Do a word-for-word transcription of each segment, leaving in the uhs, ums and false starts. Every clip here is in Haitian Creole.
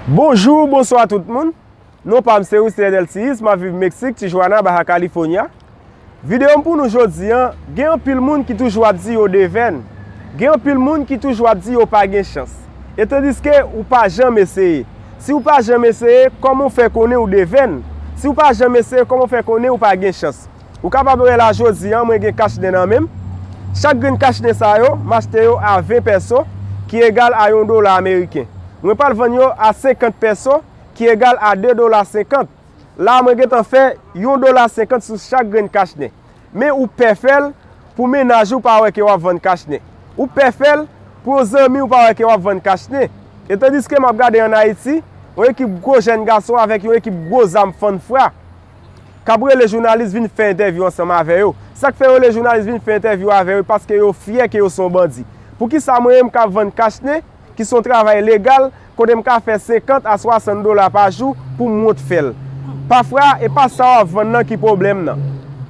Bonjou, bonswa tout moun. Non pa m se Wister Delcius, m ap viv Meksik, Tijuana, Baja California. Videyo m pou nou jodi a, gen anpil moun ki toujou ap di yo devèn. Gen anpil moun ki toujou ap di yo pa gen chans. E tandiske ou pa janm eseye. Si ou pa janm eseye, kòman w fè konnen ou devèn? Si ou pa janm eseye, kòman w fè konnen ou pa gen chans? Ou kapab wè la jodi a, mwen gen kachnen nan men m. Chak grenn kachnen sa yo, m achte yo a ven pèso, ki egal a yon dola ameriken. Mwen pral vann yo a senkant pèso, ki egal a de dola senkant. La, mwen gentan fè yon dola senkant sou chak grenn kachnen. Men ou pè fè l pou mennaj ou pa wè ke w ap vann kachnen. Ou pè fè l pou yon zanmi w pa wè ke w ap vann kachnen. E tandiske m ap gade ann Ayiti, yon ekip gwo jèn gason avèk yon ekip gwo zam fann fra k ap rele jounalis vin fè entèvyou ansanm avè yo. Sa k fè yo rele jounalis vin fè entèvyou avè yo, paske yo fyè ke yo se yon bandi. Poukisa mwen menm k ap vann kachnen, ki se yon travay legal, kote m ka fè senkant a swasant dola pa jou pou m wont fè l? Pafwa, e pa sa w ap vann nan ki pwoblèm nan.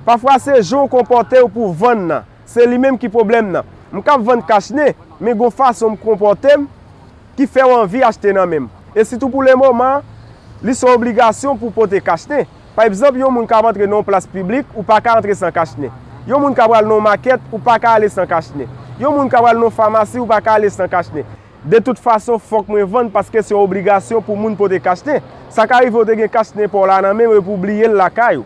Pafwa, se jan w konpòte w pou w vann nan. Se li menm ki pwoblèm nan. M ka vann kachnen, men gon fason m konpòte m ki fè w anvi achte nan men m. E sitou pou lemoman, li se yon obligasyon pou w pote kachnen. Pa egzanp, yon moun k ap antre nan yon plas piblik, ou pa ka antre san kachnen. Yon moun k ap pral nan yon makèt, ou pa ka ale san kachnen. Yon moun k ap pral nan yon famasi, ou pa ka ale san kachnen. De tout fason, fòk mwen vann paske se yon obligasyon pou moun pote kachnen. Sa ka rive w te gen kachnen pa w la nan men w epi w bliye l lakay ou.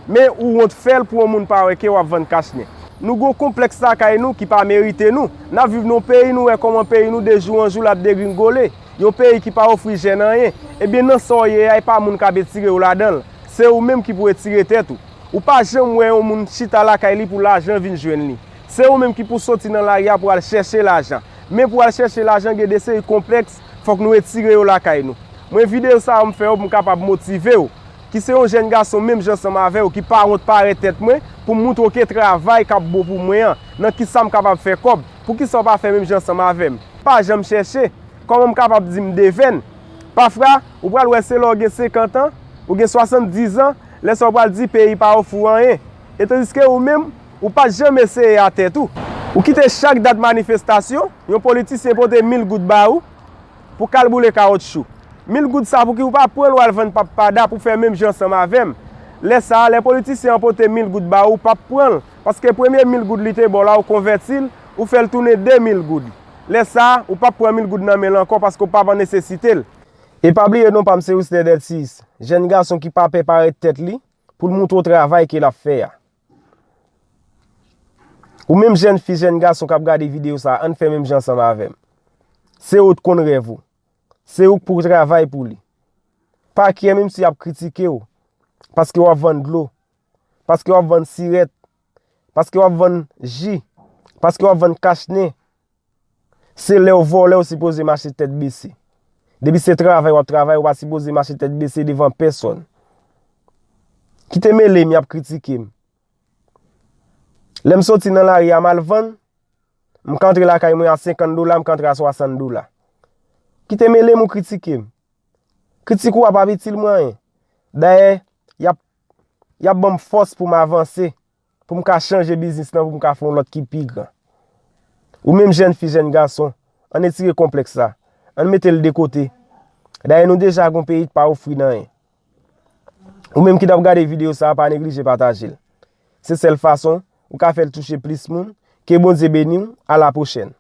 Men ou wont fè l pou yon moun pa wè ke w ap vann kachnen. Nou gen yon konplèks lakay nou ki pa merite nou. N ap viv nan yon peyi nou wè kòman peyi nou de jou an jou l ap degringole. Yon peyi ki pa ofri jèn anyen. Ebyen nan sa w ye a, e pa moun k ap etire w ladan l. Se ou menm ki pou etire tèt ou. Ou pa janm wè yon moun chita lakay li pou lajan vin jwenn li. Se ou menm ki pou soti nan lari a pou al chèche lajan. Men pou al chèche lajan gen de seri konplèks, fòk nou etire yo lakay nou. Mwen videyo sa yo m fè yo pou m kapab motive w. Ki se yon jèn gason menm jan ansanm avè w ki pa wont parèt tèt mwen pou m moutre w ke travay k ap bon pou mwen an, nan kisa m kapab fè kòb, poukisa w pa fè menm jan ansanm avè m? Pa janm chèche, kòman m kapab di m devèn? Pafwa, ou pral wè se lè w gen senkant an, ou gen swasanndizan, lè sa w pral di peyi pa ofri w anyen. E tandiske ou menm, ou pa t janm eseye a tèt ou. Ou kite chak dat manifestasyon, yon politisyen pote mil goud ba ou, pou w al boule kawotchou. Mil goud sa pou ki ou pa pran l w al vann pap pada pou fè menm jan ansanm avè m. Lè sa a, lè politisyen an pote mil goud ba ou, ou p ap pran l, paske premye mil goud li te ba w la, ou konvèti l, ou fè l tounen de mil goud. Lè sa a, ou p ap pran mil goud nan men l ankò paske ou p ap an nesesite l. E pa bliye non pa m se Wister Delcius, jèn gason ki pa pè parèt tèt li pou l moutre w travay ke l ap fè a. Ou menm jèn fi, jèn gason k ap gade videyo sa a, ann fè menm jan ansanm avè m. Se ou k konn rèv ou. Se ou k pou travay pou li. Pa kyè menm si y ap kritike w, paske w ap vann dlo, paske w ap vann sirèt, paske w ap vann ji, paske w ap vann kachnen. Se lè w vòlè w sipoze mache tèt bese. Depi se travay w ap travay, ou pa sipoze mache tèt bese devan pèsòn. Kite mele m, y ap kritike m. Lè m soti nan lari a, m al vann, m ka antre lakay mwen a senkant dola, m ka antre a swasann dola. Kite mele m ou kritike m. Kritik ou a p ap itil mwen anyen. Dayè, y ap, y ap ban m fòs pou m avanse, pou m ka chanje biznis lan, pou m ka fè yon lòt ki pi gran. Ou menm jèn fi, jèn gason, ann etire konplèks sa. Ann mete l de kote. Dayè, nou deja gen yon peyi ki pa ofri n anyen. Ou menm ki t ap gade videyo sa a, pa neglije pataje l. Se sèl fason ou ka fè l touche plis moun. Ke Bondye beni w. A la pwochèn.